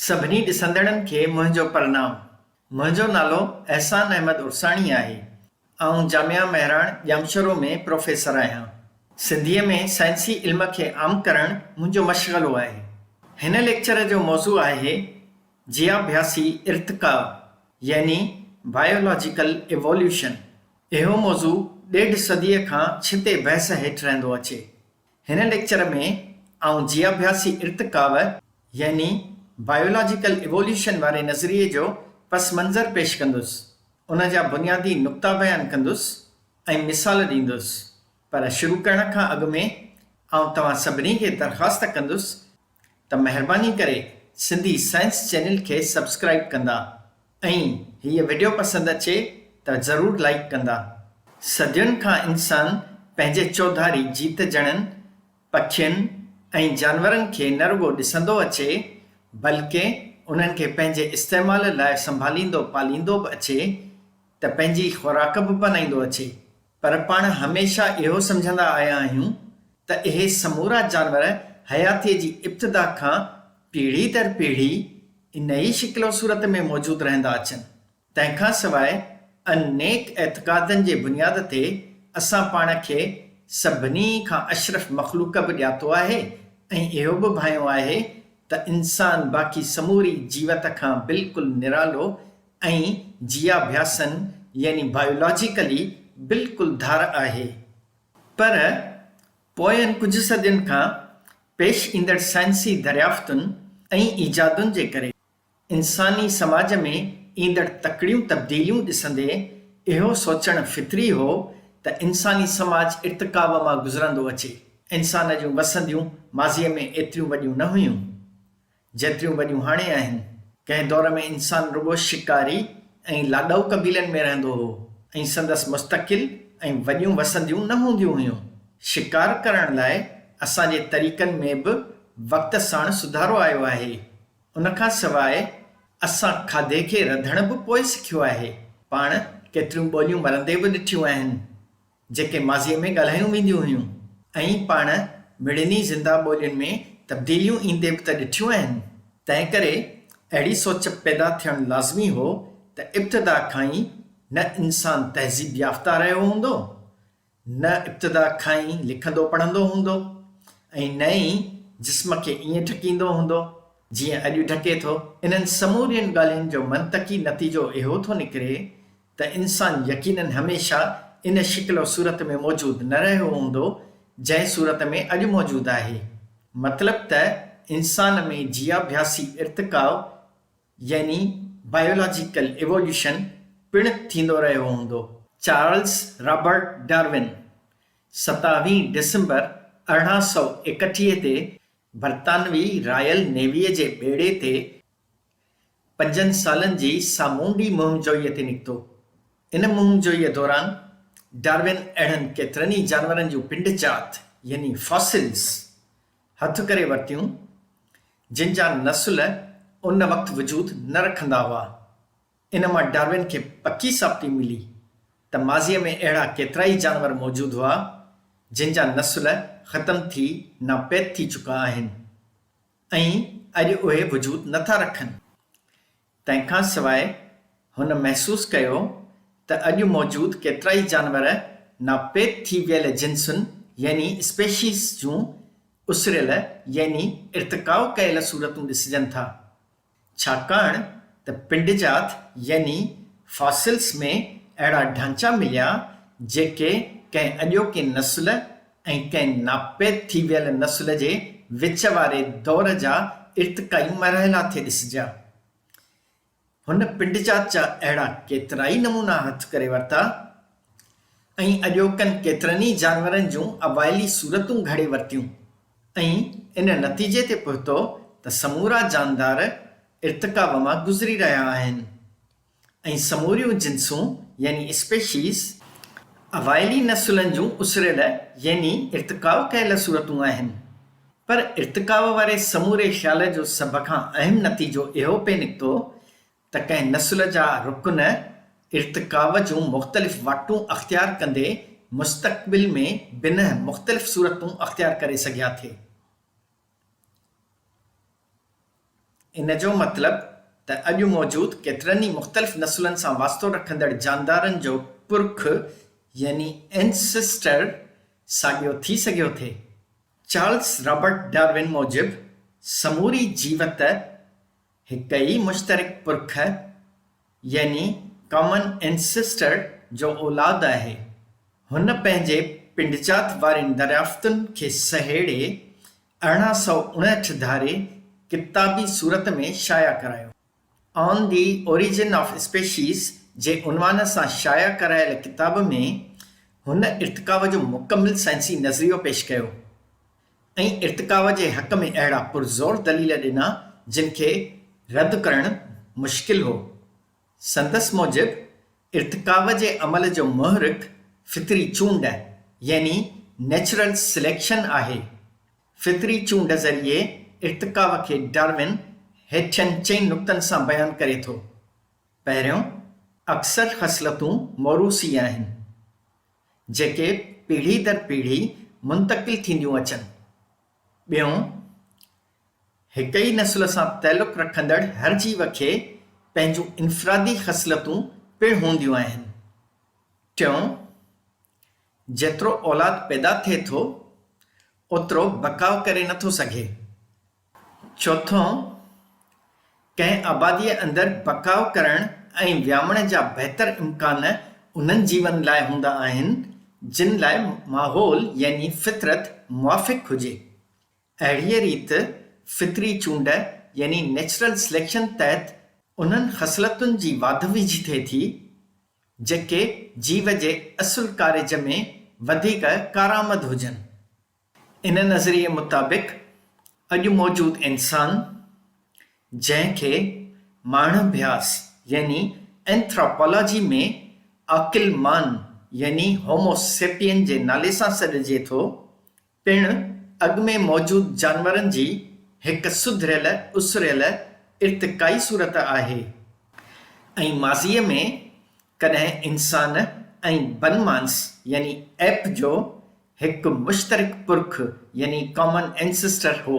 سڀني ڏسندڙن کي منهنجو پرنام. منهنجو نالو احسان احمد عرساڻي آهي. آئون جامعه مهراڻ ڄامشورو ۾ پروفيسر آهيان. سنڌيء ۾ سائنسي علم کي عام ڪرڻ منهنجو مشغلو آهي. هن ليڪچر جو موضوع آهي جياڀياسي ارتقا يعني Biological Evolution. اهو موضوع ڏيڍ صديء کان ڇتي بحث هيٺ رهندو اچي. هن ليڪچر ۾ آئون جياڀياسي ارتقاء يعني Biological Evolution واري نظريي جو پس منظر پيش ڪندس، ان جا بنيادي نقطا بيان ڪندس ۽ مثال ڏيندس. پر شروع ڪرڻ کان اڳ ۾ آئون توهان سڀني کي درخواست ڪندس ته مهرباني ڪري سنڌي سائنس چينل کي سبسڪرائيب ڪندا ۽ هيء وڊيو پسند اچي ته ضرور لائيڪ ڪندا. صدين کان انسان پنهنجي چوڌاري جيت جڻن، پکين ۽ جانورن کي نه رڳو ڏسندو اچي بلڪه انهن کي پنهنجي استعمال لاء سنڀاليندو پاليندو به اچي ته پنهنجي خوراڪ به بنائيندو اچي. پر پاڻ هميشه اهو سمجهندا آيا آهيون ته اهي سمورا جانور حياتيء جي ابتدا کان پيڙهي در پيڙهي انهيء شڪل و صورت ۾ موجود رهندا اچن. تنهن کان سواء انيڪ اعتقادن جي بنياد تي اسان پاڻ کي سڀني کان اشرف مخلوق به ڄاتو آهي ۽ اهو به ڀانئيو آهي ته انسان باقي سموري جيوت کان بلڪل نرالو ۽ جياڀياسن يعني Biologically بلڪل ڌار آهي. پر پوين ڪجهه صدين کان پيش ايندڙ سائنسي دريافتن ۽ ايجادن جي ڪري انساني سماج ۾ ايندڙ تڪڙيون تبديليون ڏسندي اهو سوچڻ فطري هو ته انساني سماج ارتقا مان گذرندو اچي. انسان جون وسنديون ماضيء ۾ ايتريون وڏيون نه هيون. جيتريون وڏيون هاڻي آهن. ڪنهن دور ۾ انسان رڳو شڪاري ۽ لاڏائو قبيلن ۾ رهندو هو ۽ سندس مستقل ۽ وڏيون وسنديون نه هونديون هيون. شڪار ڪرڻ لاء اسان جي طريقن ۾ به وقت ساڻ سڌارو آيو آهي. ان کان سواء اسان کاڌي کي رڌڻ به پوء سکيو آهي. پاڻ ڪيتريون ٻوليون مرندي به ڏٺيون آهن. جيڪي ماضيء ۾ ڳالهايون وينديون هيون ۽ پاڻ مڙني زنده ٻولين ۾ تبديليون ايندي به ته ڏٺيون آهن، تنهنڪري اهڙي سوچ پيدا ٿيڻ لازمي هو ته ابتدا کان ئي نه انسان تهذيب يافته رهيو هوندو، نه ابتدا کان ئي لکندو پڙهندو هوندو ۽ نه ئي جسم کي ائين ڍڪيندو هوندو، جيئن اڄ ڍڪي ٿو. انهن سمورين ڳالهين جو منطقي نتيجو اهو ٿو نڪري ته انسان يقيناً هميشه ان شڪل و صورت ۾ موجود نه رهيو هوندو، جنهن صورت ۾ اڄ موجود آهي. مطلب ته انسان ۾ جياڀياسي ارتقاء يعني Biological Evolution پڻ ٿيندو رهيو هوندو. چارلس رابرٽ ڊارون ستاويهين ڊسمبر 1831 تي برطانوي رائل نيويء جي ٻيڙي تي پنجن سالن جي سامونڊي مهم جوئيء تي نڪتو. ان مهم جوئيء دوران ڊارون اهڙن ڪيترن ئي جانورن جون پنڊ جات يعني Fossils هٿ ڪري ورتيون، جن جا نسل ان وقت وجود نه رکندا هئا. ان مان ڊارون کي پڪي ثابتي ملي ته ماضيء ۾ اهڙا ڪيترائي جانور موجود هئا، جن جا نسل ختم ٿي ناپيد ٿي چڪا آهن. ۽ اڄ اهي وجود نه ٿا رکن. تنهن کان سواء هن محسوس ڪيو ته اڄ موجود ڪيترائي جانور ناپيد ٿي ويل جنسن يعني Species جون اسريل يعني ارتقاء ڪيل صورتون ڏسجن ٿا. ڇاڪاڻ ته پنڊجات يعني Fossils ۾ اهڙا ڍانچا مليا جيڪي ڪنهن اڄوڪي نسل ۽ ڪنهن ناپيد ٿي ويل نسل جي وچ واري دور جا ارتقائي مرحلا ٿي ڏسجيا. هن پنڊجات جا اهڙا ڪيترائي نمونا هٿ ڪري ورتا ۽ اڄوڪن ڪيترن ئي جانورن جون اوائلي صورتون گهڙي ورتيون ۽ ان نتيجي تي پهتو ته سمورا جاندار ارتقا مان گذري رهيا آهن. ۽ سموريون جنسون يعني Species اوائلي نسلن جون اسريل يعني ارتقاء ڪيل صورتون آهن. پر ارتقاء واري سموري خيال جو سڀ کان اهم نتيجو اهو پئي نڪتو ته ڪنهن نسل جا رڪن ارتقاء جون مختلف واٽون اختيار ڪندي مستقبل ۾ بنهه مختلف صورتون اختيار ڪري سگهيا ٿي. ان جو مطلب ته اڄ موجود ڪيترن ئي مختلف نسلن سان واسطو رکندڙ جاندارن جو پرک يعني Ancestor ساڳيو ٿي سگهيو ٿي. چارلس رابرٽ ڊارون موجب سموري جيوت هڪ ئي مشترڪ پرک يعني Common Ancestor جو اولاد آهي. هن پنهنجي پنڊجات وارين دريافتن کي سهيڙي 1859 ڌاري ڪتابي صورت ۾ شايع ڪرايو. On the Origin of Species جي عنوان سان شايع ڪرايل ڪتاب ۾ هن ارتقا جو مڪمل سائنسي نظريو پيش ڪيو ۽ ارتقا جي حق ۾ اهڙا پرزور دليل ڏنا جن کي رد ڪرڻ مشڪل هو. سندس موجب ارتقا جي عمل جو محرڪ فطري چونڊ يعني Natural Selection آهي. فطري چونڊ ذريعي ارتقا کي ڊارون هيٺين چئن نقطن سان بيان ڪري ٿو. پهريون، اڪثر خصلتون موروثي آهن، جيڪي پيڙهي در پيڙهي منتقل ٿينديون اچن. ٻيون، هڪ ئي نسل سان تعلق رکندڙ هر جيو کي پنهنجون انفرادي خصلتون پڻ هونديون آهن. ٽيون، جيترو اولاد پيدا ٿئي ٿو، اوترو بقاء ڪري نه ٿو سگهي. چوٿون، ڪنهن آباديء اندر بقاء ڪرڻ ۽ ويامڻ جا بهتر امڪان انهن جيون لاء هوندا آهن، جن لاء ماحول يعني فطرت موافق هجي. اهڙيء ريت فطري چونڊ يعني Natural Selection تحت انهن خصلتن جي واڌ ويجهه ٿئي ٿي، جيڪي جيو جي اصل ڪارج ۾ وڌيڪ ڪارآمد هجن. ان نظريي مطابق اڄ موجود انسان، جنهن کي ماڻهڀياس يعني Anthropology ۾ عاقل مان يعني Homo Sapien جي نالي سان سڏجي ٿو، پڻ اڳ ۾ موجود جانورن جي هڪ سڌريل اسريل ارتقائي صورت آهي ۽ ماضيء ۾ ڪڏهن انسان ۽ بن مانس يعني ايپ جو هڪ مشترڪ پرک يعني Common Ancestor هو.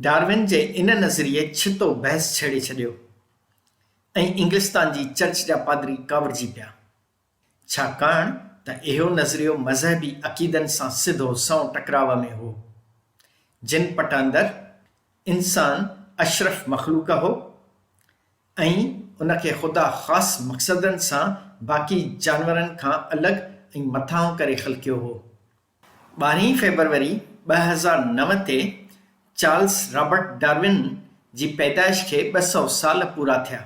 ڊارون جي ان نظريي ڇتو بحث ڇيڙي ڇڏيو ۽ انگلستان جي چرچ جا پادري ڪاوڙجي پيا. ڇاڪاڻ ته اهو نظريو مذهبي عقيدن سان سڌو سنئون ٽڪراء ۾ هو، جن پٽاندر انسان اشرف مخلوق هو ۽ ان کي خدا خاص مقصدن سان باقي جانورن کان الڳ ۽ مٿانهون ڪري خلقيو هو. ٻارهين فيبروري 2009 تي چارلس رابرٽ ڊارون جي پيدائش کي 200 سال پورا ٿيا.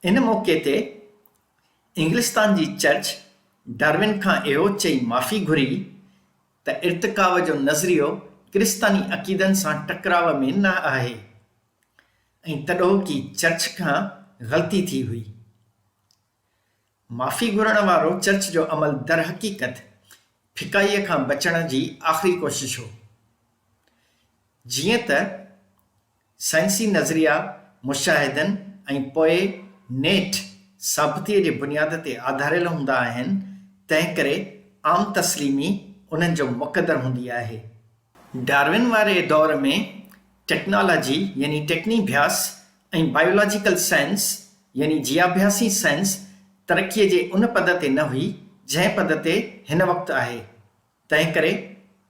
ان موقعي تي انگلستان جي چرچ ڊارون کان اهو چئي معافي گهري ته ارتقاء جو نظريو ڪرستاني عقيدن سان ٽڪراء ۾ نه آهي ۽ تڏهوڪي چرچ کان غلطي ٿي هئي. معافي گهرڻ وارو چرچ جو عمل درحقيقت ڦڪائيء کان بچڻ جي آخري ڪوشش هو. جيئن ته سائنسي نظريا مشاهدن ۽ پوء نيٺ ثابتيء جي بنياد تي آڌاريل هوندا آهن، تنهنڪري عام تسليمي انهن جو مقدر هوندي آهي. ڊارون واري دور ۾ ٽيڪنالاجي يعني ٽيڪنيڀياس ۽ بايولاجيڪل سائنس يعني جياڀياسي سائنس ترقيء جي ان پد تي نه هئي، جنهن پد تي هن وقت آهي. تنهنڪري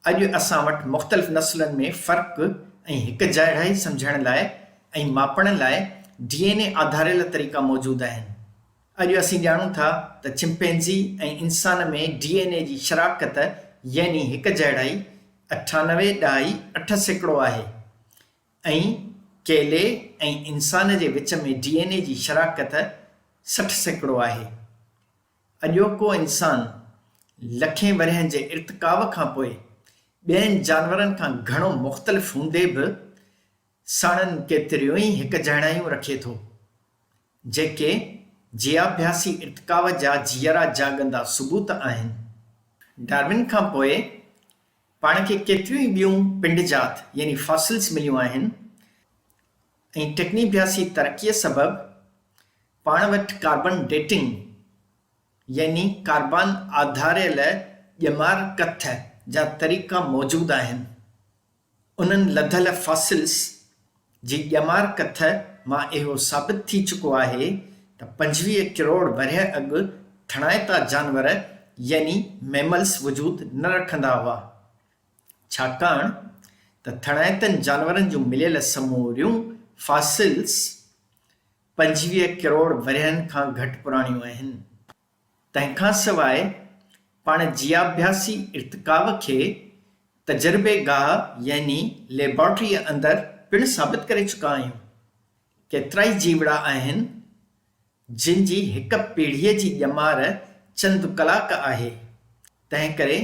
اڄ اسان وٽ مختلف نسلن ۾ فرق ۽ هڪجهڙائي سمجهڻ لاء ۽ ماپڻ لاء ڊي اين اي آڌاريل طريقا موجود آهن. اڄ اسين ڄاڻون ٿا ته چمپينزي ۽ انسان ۾ ڊي اين اي جي شراڪت يعني هڪجهڙائي اٺانوي ڏهائي 8% آهي ۽ ڪيلي ۽ انسان جي وچ ۾ ڊي اين اي جي شراڪت 60% آهي. اڄوڪو انسان لکين ورهين جي ارتقاء کان پوء ٻين جانورن کان گهڻو مختلف هوندي به ساڻن ڪيتريون ئي هڪجهڙايون رکي ٿو، جيڪي جياڀياسي ارتقاء جا جيئرا جاڳندا ثبوت آهن. ڊارون کان پوء پاڻ کي ڪيتريون ئي ٻيون پنڊجات يعني فاسلز مليون آهن ۽ ٽيڪنيڀياسي ترقيء سبب پاڻ وٽ ڪاربن ڊيٽنگ يعني ڪاربان آڌاريل ڄمار ڪٿ جا طريقا موجود آهن. انهن لڌل فاسلز جي ڄمار ڪٿ مان اهو ثابت ٿي چڪو آهي ته 25 ڪروڙ ورهيه اڳ ٿڻائتا جانور يعني ميملز وجود نه رکندا هئا. ڇاڪاڻ ته ٿڻائتن جانورن جون مليل سموريون فاسلز 25 ڪروڙ ورهين کان گهٽ پراڻيون آهن. تنهن کان سواء پاڻ جياڀياسي ارتقاء کي تجربي گاهه يعني ليبارٽريء اندر پڻ ثابت ڪري چڪا آهيون. ڪيترائي جيوڙا آهن، جن جي هڪ پيڙهيء جي ڄمار چند ڪلاڪ آهي، تنهنڪري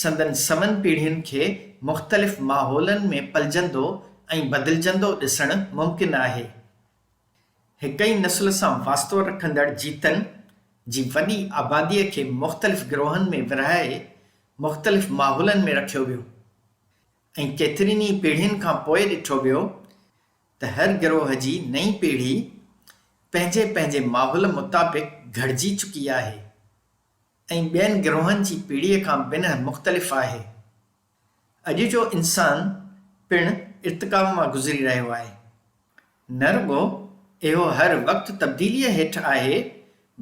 سندن سون پيڙهين کي مختلف ماحولن ۾ پلجندو ۽ بدلجندو ڏسڻ ممڪن آهي. هڪ ئي نسل سان واسطو رکندڙ جيتن جي وڏي آباديء کي مختلف گروهن ۾ ورهائي مختلف ماحولن ۾ رکيو ويو ۽ ڪيترين ئي پيڙهين کان پوء ڏٺو ويو ته هر گروهه جي نئين پيڙهي پنهنجي پنهنجي ماحول مطابق گهڙجي چڪي آهي ۽ ٻين گروهن جي پيڙهيء کان بنهه مختلف آهي. اڄ جو انسان پڻ ارتقا مان گذري رهيو آهي. نه رڳو اهو هر وقت تبديليء هيٺ آهي،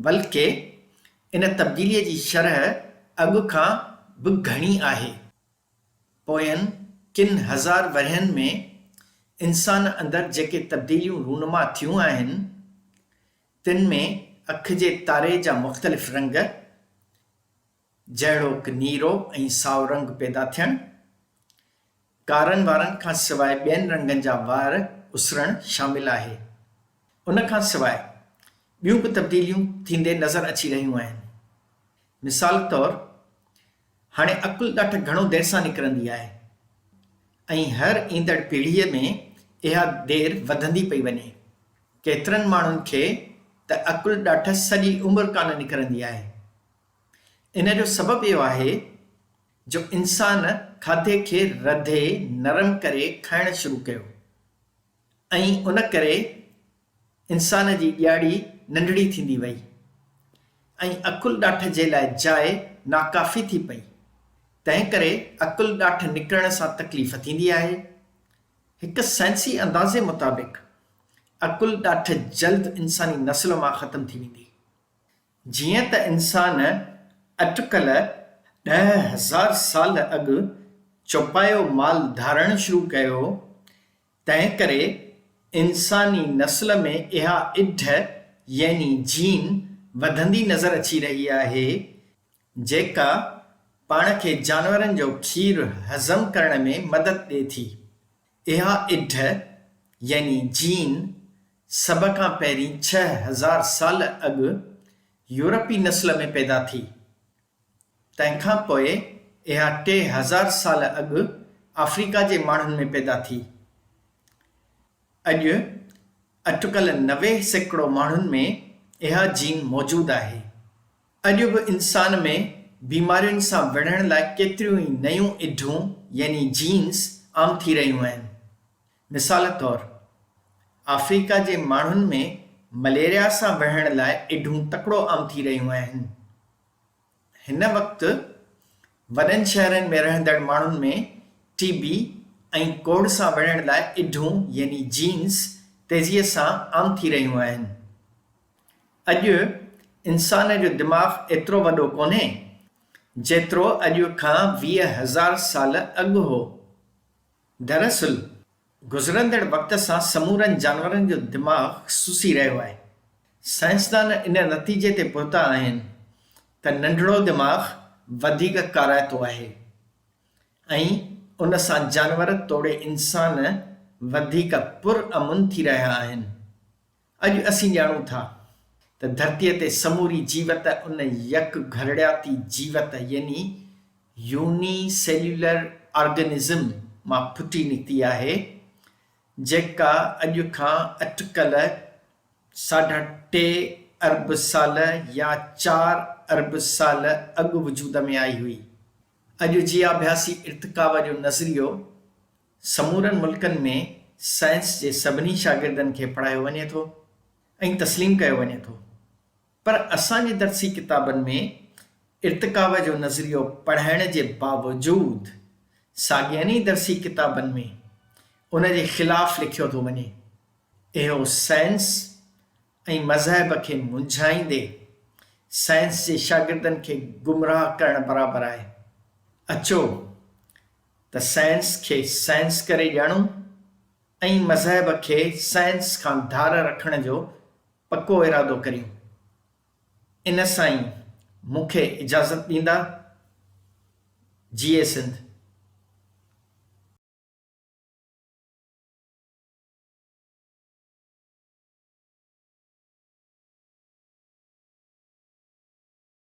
بلڪه ان تبديليء جي شرح اڳ کان به گهڻي آهي. پوين ڪن هزار ورهين ۾ انسان اندر جيڪي تبديليون رونما ٿيون آهن، تن ۾ اک جي تاري جا مختلف رنگ، جهڙوڪ نيرو ۽ سائو رنگ پيدا ٿيڻ، ڪارن وارن کان سواء ٻين رنگن جا وار اسرڻ شامل آهي. ان کان سواء ٻيون به تبديليون ٿيندي نظر اچي رهيون آهن. مثال طور هاڻي عقل ڏاٺ گهڻو دير سان نڪرندي آهي ۽ هر ايندڙ پيڙهيء ۾ اها دير وڌندي پئي وڃي. ڪيترن ماڻهن کي ته عقل ڏاٺ سڄي عمر ڪانه نڪرندي آهي. ان جو سبب اهو آهي جو انسان کاڌي کي رڌي نرم ڪري کائڻ شروع ڪيو ۽ ان ڪري انسان جي ڄاڙي ننڍڙي ٿيندي وئي ۽ عقل ڏاٺ جي لاء جاء ناڪافي ٿي پئي. تنهن ڪري عقل ڏاٺ نڪرڻ سان تڪليف ٿيندي آهي. هڪ سائنسي اندازي مطابق عقل ڏاٺ جلد انساني نسل مان ختم ٿي ويندي. جيئن ته انسان اٽڪل 10,000 سال اڳ چوپايو مال ڌارڻ شروع ڪيو، تنهنڪري انساني نسل ۾ اها اڍ يعني جين وڌندي نظر اچي رهي آهي، جيڪا پاڻ کي جانورن جو کير هضم ڪرڻ ۾ مدد ڏئي ٿي. اها اڍ يعني جين سڀ کان پهرين 6000 سال اڳ يورپي نسل ۾ پيدا ٿي. تنهن کان پوء اها 3000 سال اڳ آفريڪا جي ماڻهن ۾ پيدا ٿي. اڄ اٽڪل 90% ماڻهن ۾ اها جين موجود آهي. اڄ به انسان ۾ بيمارين سان وڙهڻ لاء ڪيتريون ئي نيون اڍون يعني جينز عام ٿي رهيون آهن. مثال طور، آفريڪا جي ماڻهن ۾ مليريا سان وڙهڻ لاء اڍون تڪڙو عام ٿي رهيون آهن. هن وقت وڏن شهرن ۾ رهندڙ ماڻهن ۾ ٽي بي ۽ ڪوڙهه سان وڙهڻ لاء اڍون يعني جينز تيزيء سان عام ٿي رهيون آهن. اڄ انسان جو دماغ ايترو وڏو ڪونهي، جيترو اڄ کان 20,000 سال اڳ هو. دراصل گذرندڙ وقت سان سمورن جانورن جو دماغ سسي رهيو آهي. سائنسدان ان نتيجي تي پهتا آهن ته ننڍڙو دماغ وڌيڪ ڪارائتو آهي ۽ ان سان جانور توڙي انسان وڌيڪ پرامن ٿي رهيا آهن. اڄ اسين ڄاڻون ٿا ته ڌرتيء تي سموري جيوت ان يڪ گهرڙياتي جيوت يعني يوني سيليولر آرگنزم مان ڦٽي نڪتي آهي، جيڪا اڄ کان اٽڪل ساڍا ٽي ارب سال يا چار ارب سال اڳ وجود ۾ آئي هئي. اڄ جياڀياسي ارتقا جو نظريو سمورن ملڪن ۾ سائنس جي سڀني شاگردن کي پڙهايو وڃي ٿو ۽ تسليم ڪيو وڃي ٿو پر اسان جي درسي ڪتابن ۾ ارتقا جو نظريو پڙهائڻ جي باوجود ساڳين ئي درسي ڪتابن ۾ ان جي خلاف لکيو ٿو وڃي. اهو سائنس ۽ مذهب کي منجهائيندي سائنس جي شاگردن کي گمراهه ڪرڻ برابر آهي. اچو ته سائنس کي سائنس ڪري ڄاڻون ۽ مذهب کي سائنس کان ڌار رکڻ جو پڪو ارادو ڪريون. ان سان ئي مون کي اجازت ڏيندا. جيئي سنڌ.